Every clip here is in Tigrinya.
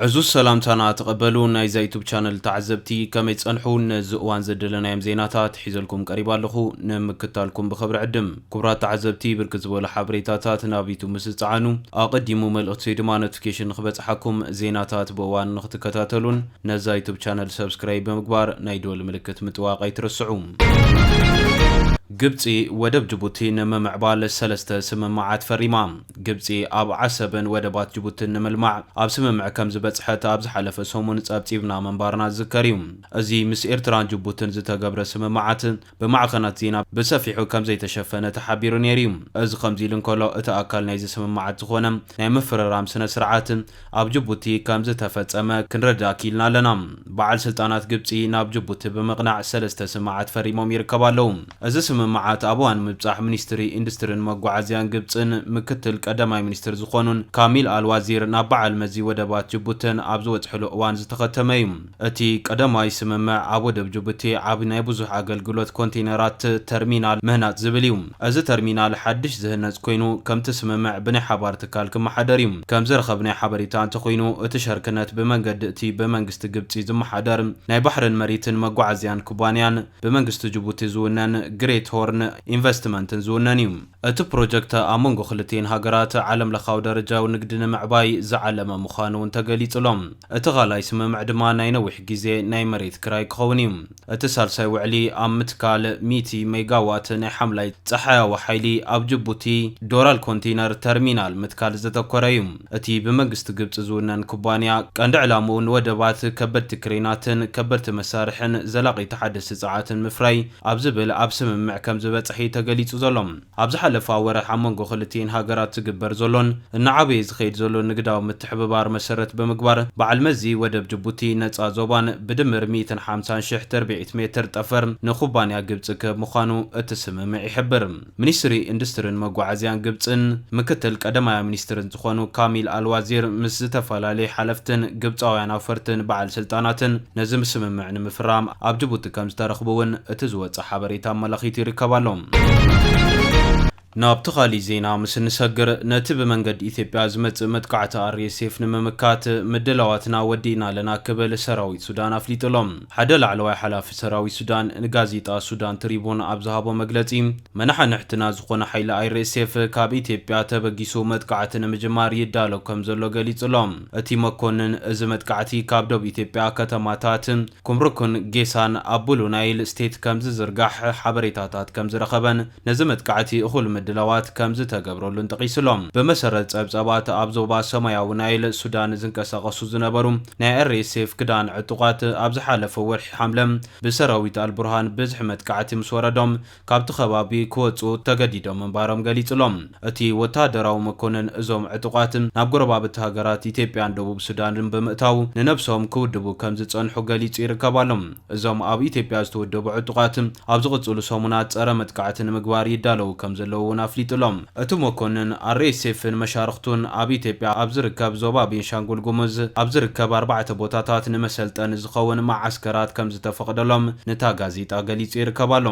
ዕዙዝ ሰላምታና ተቐበሉ። ናይዛ ዩቱብ ቻነል ተዓዘብቲ ከመይ ጸንሑ? ነዚ እዋን ዘደለናዮም ዜናታት ሒዘልኩም ቀሪባ ኣለኹ። ንምክታልኩም ብኽብሪ ዕድም። ክቡራት ተዓዘብቲ፣ ብርክት ዝበሉ ሓበሬታታት ናብ ዩቱብ ምስ ዝጸዓኑ፣ ኣቐዲሙ መልእኽቲ ወይ ድማ ኖቲፊኬሽን ንኽበጽሓኩም፣ ዜናታት ብእዋን ንኽትከታተሉን ነዛ ዩቱብ ቻነል ሰብስክራይብ ብምግባር ናይ ደወል ምልክት ምጥዋቕ ኣይትረስዑ። ግብጺ ወደብ ጅቡቲ ንምምዕባል ሰለስተ ስምምዓት ፈሪማ። ግብጺ ኣብ ዓሰብን ወደባት ጅቡትን ንምልማዕ ኣብ ስምምዕ ከም ዝበጽሐት ኣብ ዝሓለፈ ሰሙን ጸብጺብና ምንባርና ዝዝከር እዩ። እዚ ምስ ኤርትራን ጅቡትን ዝተገብረ ስምምዓት ብማዕኸናት ዜና ብሰፊሑ ከም ዘይተሸፈነ ተሓቢሩ ነይሩ እዩ። እዚ ከምዚ ኢሉ እንከሎ፣ እቲ ኣካል ናይዚ ስምምዓት ዝኾነ ናይ ምፍርራም ስነ ስርዓት ኣብ ጅቡቲ ከም ዝተፈጸመ ክንረዳእ ክኢልና ኣለና። በዓል ስልጣናት ግብጺ ናብ ጅቡቲ ብምቕናዕ ሰለስተ ስምምዓት ፈሪሞም ይርከቡ ኣለዉ። እዚ ስምምዓት ኣብ እዋን ምብጻሕ ሚኒስትሪ ኢንዱስትሪን መጓዓዝያን ግብጽን ምክትል ቀዳማይ ሚኒስትር ዝኾኑን ካሚል ኣልዋዚር ናብ በዓል መዚ ወደባት ጅቡትን ኣብ ዝበጽሕሉ እዋን ዝተኸተመ እዩ። እቲ ቀዳማይ ስምምዕ ኣብ ወደብ ጅቡቲ ዓቢ ናይ ብዙሕ ኣገልግሎት ኮንቴነራት ተርሚናል ምህናጽ ዝብል እዩ። እዚ ተርሚናል ሓድሽ ዝህነጽ ኮይኑ፣ ከምቲ ስምምዕ ብናይ ሓባር ትካል ክመሓደር እዩ። ከም ዝረኸብናዮ ሓበሬታ እንተኾይኑ፣ እቲ ሸርክነት ብመንገዲ እቲ ብመንግስቲ ግብጺ ዝመሓደር ናይ ባሕርን መሬትን መጓዓዝያን ኩባንያን ብመንግስቲ ጅቡቲ ዝውነን ግሬት ሆርን ኢንቨስትመንትን ዝውነን እዩ። እቲ ፕሮጀክት ኣብ መንጎ ክልቲኤን ሃገራት ዓለም ለኻዊ ደረጃዊ ንግዲ ንምዕባይ ዝዓለመ ምዃኑ እውን ተገሊጹ ኣሎ። እቲ ካልኣይ ስምምዕ ድማ ናይ ነዊሕ ግዜ ናይ መሬት ክራይ ክኸውን እዩ። እቲ ሳልሳይ ውዕሊ ኣብ ምትካል ሚእቲ ሜጋዋት ናይ ሓምላይ ጸሓያዊ ሓይሊ ኣብ ጅቡቲ ዶራል ኮንቴነር ተርሚናል ምትካል ዘተኮረ እዩ። እቲ ብመንግስቲ ግብጺ ዝውነን ኩባንያ ቀንዲ ዕላምኡ ንወደባት፣ ከበድቲ ክሬናትን ከበድቲ መሳርሕን ዘላቒ ተሓደስቲ ጸዓትን ምፍራይ ኣብ ዝብል ኣብ ስምምዕ ከም ዝበጽሐ ተገሊጹ ዘሎ። ኣብ ዝሓለፋ ወርሕ ኣብ መንጎ ክልቲኤን ሃገራት ዝግበር ዘሎን እናዓበየ ዝኸይድ ዘሎን ንግዳዊ ምትሕብባር መሰረት ብምግባር፣ በዓል መዚ ወደብ ጅቡቲ ነጻ ዞባን ብድምር ሚእትን ሓምሳን ሽሕ ትርብዒት ሜትር ጠፈር ንኩባንያ ግብጺ ክህብ ምዃኑ እቲ ስምምዕ ይሕብር። ሚኒስትሪ ኢንዱስትሪን መጓዓዝያን ግብጽን ምክትል ቀዳማይ ሚኒስትርን ዝኾኑ ካሚል ኣልዋዚር ምስ ዝተፈላለዩ ሓለፍትን ግብጻውያን ኣውፈርትን በዓል ስልጣናትን ነዚ ስምምዕ ንምፍራም ኣብ ጅቡቲ ከም ዝተረኽቡ እውን እቲ ዝወጸ ሓበሬታ ኣመላኺቱ ይርከብ ኣሎ። ናብቲ ካሊእ ዜና ምስ እንሰግር፣ ነቲ ብመንገዲ ኢትዮጵያ ዝመጽእ መጥቃዕቲ ኣር ኤስ ኤፍ ንምምካት ምድላዋትና ወዲእና ኣለና ክብል ሰራዊት ሱዳን ኣፍሊጡ ኣሎ። ሓደ ላዕለዋይ ሓላፊ ሰራዊት ሱዳን ንጋዜጣ ሱዳን ትሪቡን ኣብ ዝሃቦ መግለጺ፣ መናሕንሕትና ዝኾነ ሓይሊ ኣር ኤስ ኤፍ ካብ ኢትዮጵያ ተበጊሱ መጥቃዕቲ ንምጅማር ይዳሎ ከም ዘሎ ገሊጹ ኣሎ። እቲ መኮንን፣ እዚ መጥቃዕቲ ካብ ደቡብ ኢትዮጵያ ከተማታት ኩምሩክን ጌሳን ኣብ ብሉ ናይል ስቴት ከም ዝዝርጋሕ ሓበሬታታት ከም ዝረኸበን ነዚ መጥቃዕቲ እኹል ምድላዋት ከም ዝተገብረሉን ጠቒሱ ኣሎ። ብመሰረት ጸብጻባት፣ ኣብ ዞባ ሰማያዊ ናይል ሱዳን ዝንቀሳቐሱ ዝነበሩ ናይ ኣር ኤስ ኤፍ ክዳን ዕጡቓት ኣብ ዝሓለፈ ወርሒ ሓምለ ብሰራዊት ኣልቡርሃን ብዝሒ መጥቃዕቲ ምስ ወረዶም፣ ካብቲ ከባቢ ክወጽኡ ተገዲዶም ምንባሮም ገሊጹ ኣሎ። እቲ ወተሃደራዊ መኮንን፣ እዞም ዕጡቓት ናብ ጎረባብቲ ሃገራት ኢትዮጵያን ደቡብ ሱዳንን ብምእታው ንነብሶም ክውድቡ ከም ዝጸንሑ ገሊጹ ይርከብ ኣሎ። እዞም ኣብ ኢትዮጵያ ዝተወደቡ ዕጡቓት ኣብ ዝቕጽሉ ሰሙናት ጸረ መጥቃዕቲ ንምግባር ይዳለዉ ከም ዘለዉ እውን ኣፍሊጡ ኣሎ። እቲ መኮንን፣ ኣር ኤስ ኤፍን መሻርኽቱን ኣብ ኢትዮጵያ ኣብ ዝርከብ ዞባ ቤንሻንጉል ጉሙዝ ኣብ ዝርከብ ኣርባዕተ ቦታታት ንመሰልጠኒ ዝኸውን መዓስከራት ከም ዝተፈቕደሎም ነታ ጋዜጣ ገሊጹ ይርከብ ኣሎ።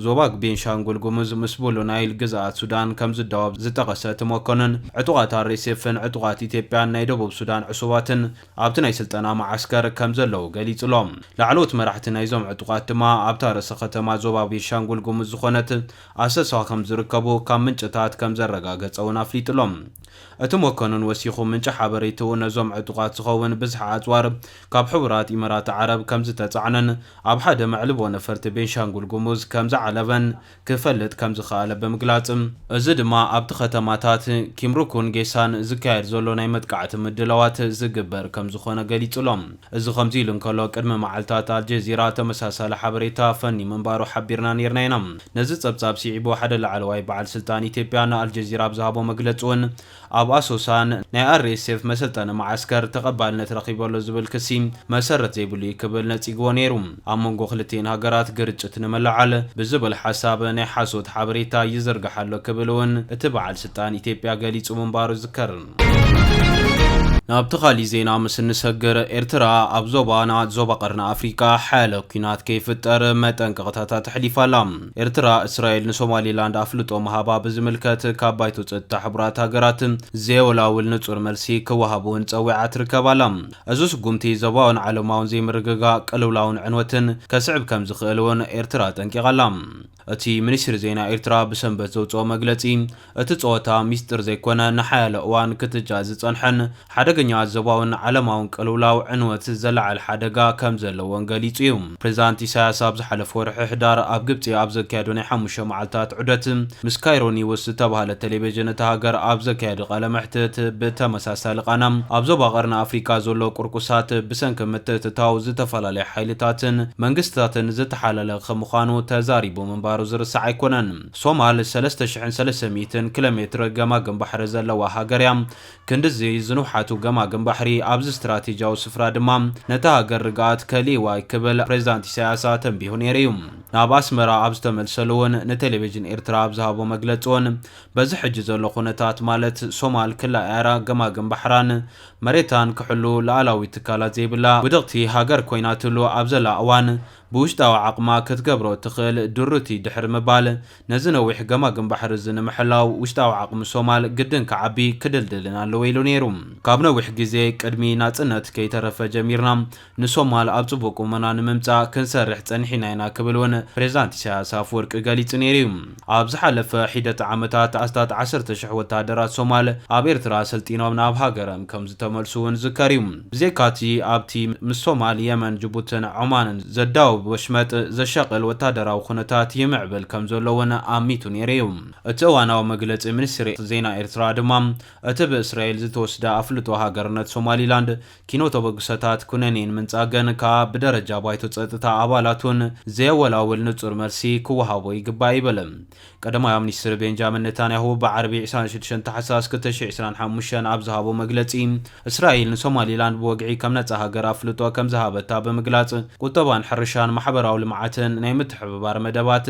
ዞባ ቤንሻንጉል ጉሙዝ ምስ ብሉ ናይል ግዝኣት ሱዳን ከም ዝዳወብ ዝጠቐሰ እቲ መኮንን፣ ዕጡቓት ኣር ኤስ ኤፍን ዕጡቓት ኢትዮጵያን ናይ ደቡብ ሱዳን ዕሱባትን ኣብቲ ናይ ስልጠና መዓስከር ከም ዘለዉ ገሊጹ ኣሎ። ላዕለዎት መራሕቲ ናይዞም ዕጡቓት ድማ ኣብታ ርእሰ ከተማ ዞባ ቤንሻንጉል ጉሙዝ ዝኾነት ኣሰሳ ከም ዝርከቡ ካብ ምንጭታት ከም ዘረጋገጸ እውን ኣፍሊጡ ኣሎ። እቲ መኮንን ወሲኹ፣ ምንጪ ሓበሬትኡ ነዞም ዕጡቓት ዝኸውን ብዝሒ ኣጽዋር ካብ ሕቡራት ኢማራት ዓረብ ከም ዝተጻዕነን ኣብ ሓደ መዕልቦ ነፈርቲ ቤንሻንጉል ጉሙዝ ከም ዝዓለበን ክፈልጥ ከም ዝኸኣለ ብምግላጽ፣ እዚ ድማ ኣብቲ ከተማታት ኪምሩኩን ጌሳን ዝካየድ ዘሎ ናይ መጥቃዕቲ ምድላዋት ዝግበር ከም ዝኾነ ገሊጹ ኣሎ። እዚ ከምዚ ኢሉ እንከሎ፣ ቅድሚ መዓልታት ኣልጀዚራ ተመሳሳሊ ሓበሬታ ፈኒ ምንባሩ ሓቢርና ነይርና ኢና። ነዚ ጸብጻብ ስዒቡ ሓደ ላዕለዋይ በዓል ስልጣን ኢትዮጵያ ንኣልጀዚራ ኣብ ዝሃቦ መግለጺ እውን፣ ኣብ ኣሶሳን ናይ ኣር ኤስ ኤፍ መሰልጠኒ መዓስከር ተቐባልነት ረኺቡ ኣሎ ዝብል ክሲ መሰረት ዘይብሉ እዩ ክብል ነጺግዎ ነይሩ። ኣብ መንጎ ክልቲኤን ሃገራት ግርጭት ንምልዓል ብዝብል ሓሳብ ናይ ሓሶት ሓበሬታ ይዝርጋሕ ኣሎ ክብል እውን እቲ በዓል ስልጣን ኢትዮጵያ ገሊጹ ምንባሩ ይዝከር። ናብቲ ካሊእ ዜና ምስ እንሰግር፣ ኤርትራ ኣብ ዞባና፣ ዞባ ቀርኒ ኣፍሪቃ፣ ሓያለ ኲናት ከይፍጠር መጠንቀቕታታት ኣሕሊፋ ኣላ። ኤርትራ፣ እስራኤል ንሶማሊላንድ ኣፍልጦ ምሃባ ብዝምልከት ካብ ባይቶ ጸጥታ ሕቡራት ሃገራት ዘየወላውል ንጹር መልሲ ክወሃብ እውን ጸዊዓ ትርከብ ኣላ። እዚ ስጉምቲ ዞባውን ዓለማውን ዘይምርግጋእ፣ ቅልውላውን ዕንወትን ከስዕብ ከም ዝኽእል እውን ኤርትራ ኣጠንቂቓ ኣላ። እቲ ሚኒስትሪ ዜና ኤርትራ ብሰንበት ዘውጽኦ መግለጺ፣ እቲ ጸወታ ሚስጥር ዘይኮነ፣ ንሓያለ እዋን ክትጃ ዝጸንሐን ሓደገኛ ዞባውን ዓለማውን ቅልውላው ዕንወት ዘለዓል ሓደጋ ከም ዘለዎን ገሊጹ እዩ። ፕሬዚዳንት ኢሳያስ ኣብ ዝሓለፈ ወርሒ ሕዳር ኣብ ግብጺ ኣብ ዘካየዶ ናይ ሓሙሽተ መዓልታት ዑደት፣ ምስ ካይሮ ኒውስ ዝተባህለ ቴሌቪዥን እታ ሃገር ኣብ ዘካየዶ ቃለ መሕትት፣ ብተመሳሳሊ ቃና ኣብ ዞባ ቀርኒ ኣፍሪካ ዘሎ ቁርቁሳት ብሰንኪ ምትእትታው ዝተፈላለዩ ሓይልታትን መንግስታትን ዝተሓላለኸ ምዃኑ ተዛሪቡ ምንባሩ ዝርሳዕ ኣይኮነን። ሶማል ሰለስተ ሽሕን ሰለስተ ሚእትን ኪሎ ሜትር ገማግም ባሕሪ ዘለዋ ሃገር እያ። ክንድዚ ዝንውሓቱ ገማግም ባሕሪ ኣብዚ ስትራቴጂያዊ ስፍራ ድማ ነታ ሃገር ርግኣት ከሊእዋ ክብል ፕሬዚዳንት ኢሳያስ ኣተንቢሁ ነይሩ እዩ። ናብ ኣስመራ ኣብ ዝተመልሰሉ እውን ንቴሌቪዥን ኤርትራ ኣብ ዝሃቦ መግለጺ እውን፣ በዚ ሕጂ ዘሎ ኩነታት ማለት ሶማል ክላ ኤራ ገማግም ባሕራን መሬታን ክሕሉ ሉዓላዊ ትካላት ዘይብላ ውድቕቲ ሃገር ኮይናትሉ ኣብ ዘላ እዋን፣ ብውሽጣዊ ዓቕማ ክትገብሮ እትኽእል ድሩቲ ድሕሪ ምባል፣ ነዚ ነዊሕ ገማግም ባሕሪ እዚ ንምሕላው ውሽጣዊ ዓቕሚ ሶማል ግድን ክዓቢ ክድልድልን ኣለዎ ኢሉ ነይሩ። ካብ ነዊሕ ግዜ ቅድሚ ናጽነት ከይተረፈ ጀሚርና ንሶማል ኣብ ጽቡቕ ቁመና ንምምጻእ ክንሰርሕ ጸኒሕና ኢና ክብል እውን ፕሬዚዳንት ኢሳያስ ኣፈወርቂ ገሊጹ ነይሩ እዩ። ኣብ ዝሓለፈ ሒደት ዓመታት ኣስታት ዓሰርተ ሽሕ ወታደራት ሶማል ኣብ ኤርትራ ሰልጢኖም ናብ ሃገሮም ከም ዝተመልሱ እውን ዝከር እዩ። ብዘይካቲ ኣብቲ ምስ ሶማል፣ የመን፣ ጅቡትን ዖማንን ዘዳውብ ወሽመጥ ዘሻቕል ወታደራዊ ኩነታት ይምዕብል ከም ዘሎ እውን ኣሚቱ ነይሩ እዩ። እቲ እዋናዊ መግለጺ ሚኒስትሪ ዜና ኤርትራ ድማ፣ እቲ ብእስራኤል ዝተወስደ ኣፍልጦ ሃገርነት ሶማሊላንድ ኪኖ ተበግሶታት ኩነኔን ምንጻገን ከኣ ብደረጃ ባይቶ ጸጥታ ኣባላቱን ዘየወላውል ንጹር መልሲ ክወሃቦ ይግባእ ይብል። ቀዳማይ ሚኒስትር ቤንጃሚን ኔታንያሁ ብዓርቢ ዕስራን ሽዱሽተን ታሕሳስ ክልተ ሽሕ ዕስራን ሓሙሽተን ኣብ ዝሃቦ መግለጺ፣ እስራኤል ንሶማሊላንድ ብወግዒ ከም ነጻ ሃገር ኣፍልጦ ከም ዝሃበታ ብምግላጽ፣ ቁጠባን ሕርሻን ማሕበራዊ ልምዓትን ናይ ምትሕብባር መደባት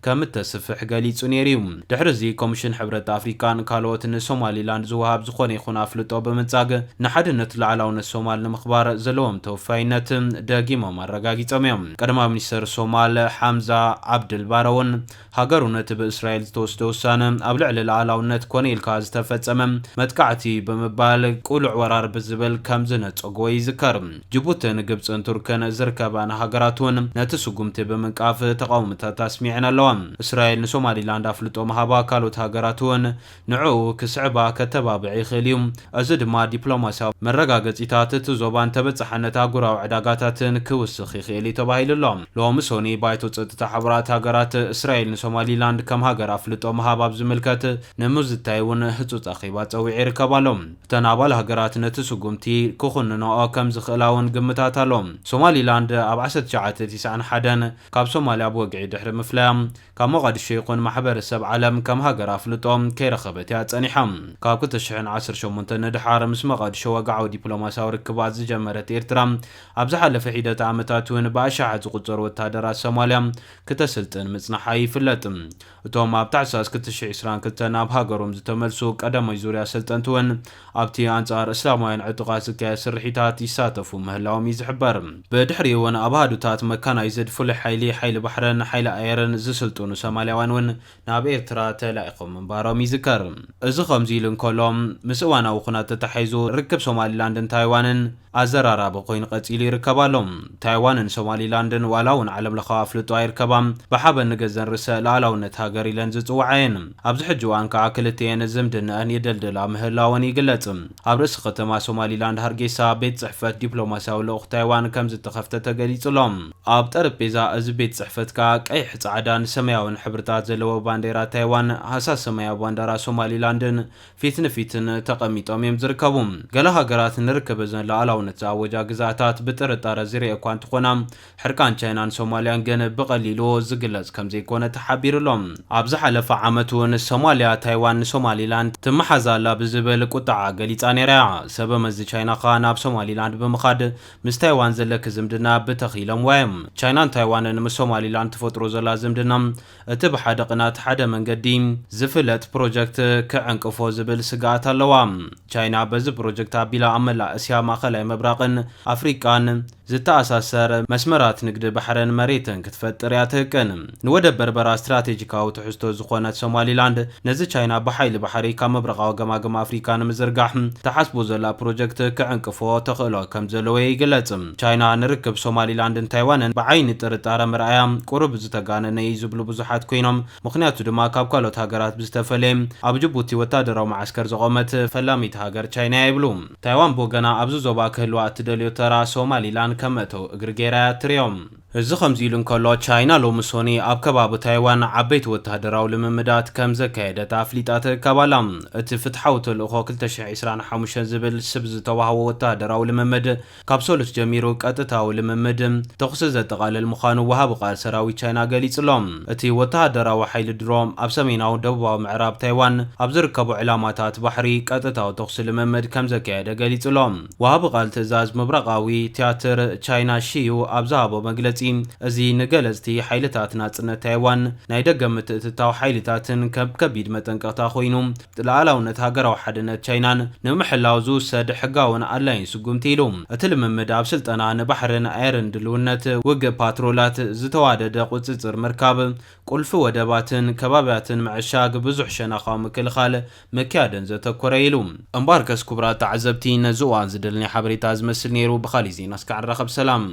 ከም እተስፍሕ ገሊጹ ነይሩ እዩ። ድሕሪ እዚ ኮሚሽን ሕብረት ኣፍሪካን ካልኦት ንሶማሊላንድ ዝወሃብ ዝኾነ ይኹን ኣፍልጦ ብምንጻግ፣ ንሓድነት ሉዓላውነት ሶማል ንምኽባር ዘለዎም ተወፋይነት ደጊሞም ኣረጋጊጾም እዮም። ቀዳማይ ሚኒስትር ሶማል ሓምዛ ዓብድል ባረ እውን ሃገሩ ነቲ ብእስራኤል ዝተወስደ ውሳነ ኣብ ልዕሊ ሉዓላውነት ኮነ ኢልካ ዝተፈጸመ መጥቃዕቲ ብምባል ቅሉዕ ወራር ብዝብል ከም ዝነጸጎ ይዝከር። ጅቡትን ግብጽን ቱርክን ዝርከባን ሃገራት እውን ነቲ ስጉምቲ ብምንቃፍ ተቓውሞታት ኣስሚዐን ኣለዋ። እስራኤል ንሶማሊላንድ ኣፍልጦ ምሃባ ካልኦት ሃገራት እውን ንዕኡ ክስዕባ ከተባብዕ ይኽእል እዩ። እዚ ድማ ዲፕሎማስያዊ መረጋገጺታት እቲ ዞባን ተበጻሕነት ኣህጉራዊ ዕዳጋታትን ክውስኽ ይኽእል እዩ ተባሂሉ ኣሎ። ሎሚ ሶኒ ባይቶ ጸጥታ ሕቡራት ሃገራት እስራኤል ንሶማሊላንድ ከም ሃገር ኣፍልጦ ምሃብ ኣብ ዝምልከት ንምዝታይ እውን ህጹጽ ኣኼባ ጸዊዑ ይርከብ ኣሎ። እተን ኣባል ሃገራት ነቲ ስጉምቲ ክኹንንኦ ከም ዝኽእላ እውን ግምታት ኣሎ። ሶማሊላንድ ኣብ ዓሰርተ ትሽዓተ ትስዓን ሓደን ካብ ሶማልያ ብወግዒ ድሕሪ ምፍላያ፣ ካብ ሞቓዲሾ ይኹን ማሕበረሰብ ዓለም ከም ሃገር ኣፍልጦ ከይረኸበት እያ ጸኒሓ። ካብ ክልተ ሽሕን ዓሰርተ ሸሞንተን ንድሓር ምስ ሞቓዲሾ ወግዓዊ ዲፕሎማስያዊ ርክባት ዝጀመረት ኤርትራ፣ ኣብ ዝሓለፈ ሒደት ዓመታት እውን ብኣሽሓት ዝቑጸሩ ወታደራት ሶማልያ ክተስልጥን ምጽናሓ ይፍለጥ። እቶም ኣብ ታሕሳስ ክልተ ሽሕ ዕስራን ክልተን ናብ ሃገሮም ዝተመልሱ ቀዳማይ ዙርያ ሰልጠንቲ እውን ኣብቲ ኣንጻር እስላማውያን ዕጡቓት ዝካየድ ስርሒታት ይሳተፉ ምህላዎም እዩ ዝሕበር። ብድሕሪኡ እውን ኣብ ኣሃዱታት መካናይዝድ ፍሉይ ሓይሊ፣ ሓይሊ ባሕርን ሓይሊ ኣየርን ዝስልጥኑ ሶማልያውያን እውን ናብ ኤርትራ ተላኢኾም ምንባሮም ይዝከር። እዚ ከምዚ ኢሉ እንከሎ፣ ምስ እዋናዊ ኩናት ተታሒዙ ርክብ ሶማሊላንድን ታይዋንን ኣዘራራቢ ኮይኑ ቀጺሉ ይርከብ ኣሎ። ታይዋንን ሶማሊላንድን ዋላ እውን ዓለምለኻዊ ኣፍልጦ ኣይርከባን፣ ብሓበን ንገዘን ርእሰ ሉዓላውነት ሃገር ኢለን ዝጽውዓ እየን። ኣብዚ ሕጂ እዋን ከኣ ክልቲኤን ዝምድናኣን ይደልድላ ምህላወን ይግለጽ። ኣብ ርእሲ ከተማ ሶማሊላንድ ሃርጌሳ ቤት ጽሕፈት ዲፕሎማስያዊ ልኡኽ ታይዋን ከም ዝተኸፍተ ተገሊጹ ኣሎ። ኣብ ጠረጴዛ እዚ ቤት ጽሕፈት ከኣ ቀይሕ፣ ጻዕዳን ሰማያውን ሕብርታት ዘለዎ ባንዴራ ታይዋን፣ ሃሳስ ሰማያዊ ባንዴራ ሶማሊላንድን ፊት ንፊትን ተቐሚጦም እዮም ዝርከቡ። ገለ ሃገራት ንርክብ እዘን ሉዓላውነት ንዝኣወጃ ግዝኣታት ብጥርጣረ ዝርአ እኳ እንተኾና፣ ሕርቃን ቻይናን ሶማልያን ግን ብቐሊሉ ዝግለጽ ከም ዘይኮነ ተሓቢሩ ኣሎ። ኣብ ዝሓለፈ ዓመት እውን ሶማልያ ታይዋን ንሶማሊላንድ ትመሓዛ ኣላ ብዝብል ቁጥዓ ገሊጻ ነይራ እያ። ሰበ መዚ ቻይና ኸኣ ናብ ሶማሊላንድ ብምኻድ ምስ ታይዋን ዘለኪ ዝምድና ብተኺሎም ዋዮም። ቻይናን ታይዋንን ምስ ሶማሊላንድ ትፈጥሮ ዘላ ዝምድና እቲ ብሓደ ቅናት ሓደ መንገዲ ዝፍለጥ ፕሮጀክት ክዕንቅፎ ዝብል ስግኣት ኣለዋ። ቻይና በዚ ፕሮጀክት ኣቢላ ኣብ መላእ እስያ፣ ማእኸላይ ምብራቕን ኣፍሪቃን ዝተኣሳሰር መስመራት ንግዲ ባሕርን መሬትን ክትፈጥር እያ ትህቅን። ንወደብ በርበራ ስትራቴጂካዊ ትሕዝቶ ዝኾነት ሶማሊላንድ ነዚ ቻይና ብሓይሊ ባሕሪ ካብ ምብራቓዊ ገማግም ኣፍሪካ ንምዝርጋሕ ተሓስቦ ዘላ ፕሮጀክት ክዕንቅፎ ተኽእሎ ከም ዘለዎ ይግለጽ። ቻይና ንርክብ ሶማሊላንድን ታይዋንን ብዓይኒ ጥርጣረ ምርኣያ ቁሩብ ዝተጋነነ እዩ ዝብሉ ብዙሓት ኮይኖም፣ ምኽንያቱ ድማ ካብ ካልኦት ሃገራት ብዝተፈለየ ኣብ ጅቡቲ ወታደራዊ መዓስከር ዘቖመት ፈላሚት ሃገር ቻይና እያ ይብሉ። ታይዋን ብወገና ኣብዚ ዞባ ክህልዋ እትደልዮ ተራ ሶማሊላንድ ከም መእተዊ እግሪ ገይራ እያ እትርእዮ። እዚ ከምዚ ኢሉ እንከሎ፣ ቻይና ሎሚ ሶኒ ኣብ ከባቢ ታይዋን ዓበይቲ ወታደራዊ ልምምዳት ከም ዘካየደት ኣፍሊጣ ትእከብ ኣላ። እቲ ፍትሓዊ ተልእኾ ክልተ ሽሕ ዕስራን ሓሙሽተን ዝብል ስም ዝተዋህቦ ወታደራዊ ልምምድ ካብ ሰሉስ ጀሚሩ ቀጥታዊ ልምምድ ተኹሲ ዘጠቓልል ምዃኑ ወሃቢ ቃል ሰራዊት ቻይና ገሊጹ ኣሎ። እቲ ወተሃደራዊ ሓይሊ ድሮ ኣብ ሰሜናዊ ደቡባዊ ምዕራብ ታይዋን ኣብ ዝርከቡ ዕላማታት ባሕሪ ቀጥታዊ ተኹሲ ልምምድ ከም ዘካየደ ገሊጹ ኣሎ። ወሃቢ ቃል ትእዛዝ ምብራቓዊ ትያትር ቻይና ሺዩ ኣብ ዝሃቦ መግለጺ፣ እዚ ንገለጽቲ ሓይልታት ናጽነት ታይዋን ናይ ደገ ምትእትታው ሓይልታትን ከም ከቢድ መጠንቀቕታ ኮይኑ፣ ልኣላውነት ሃገራዊ ሓድነት ቻይናን ንምሕላው ዝውሰድ ሕጋውን ኣድላይን ስጉምቲ ኢሉ። እቲ ልምምድ ኣብ ስልጠና ንባሕርን ኣየርን ድልውነት ውግእ ፓትሮላት ዝተዋደደ ቁጽጽር ምርካብ፣ ቁልፊ ወደባትን ከባቢያትን ምዕሻግ፣ ብዙሕ ሸነኻዊ ምክልኻል ምክያድን ዘተኮረ ኢሉ። እምበኣርከስ ክቡራት ተዓዘብቲ፣ ነዚ እዋን ዝደለኒ ሓበሬታ ዝመስል ነይሩ። ብኻሊእ ዜና እስካዕ ንራኸብ። ሰላም።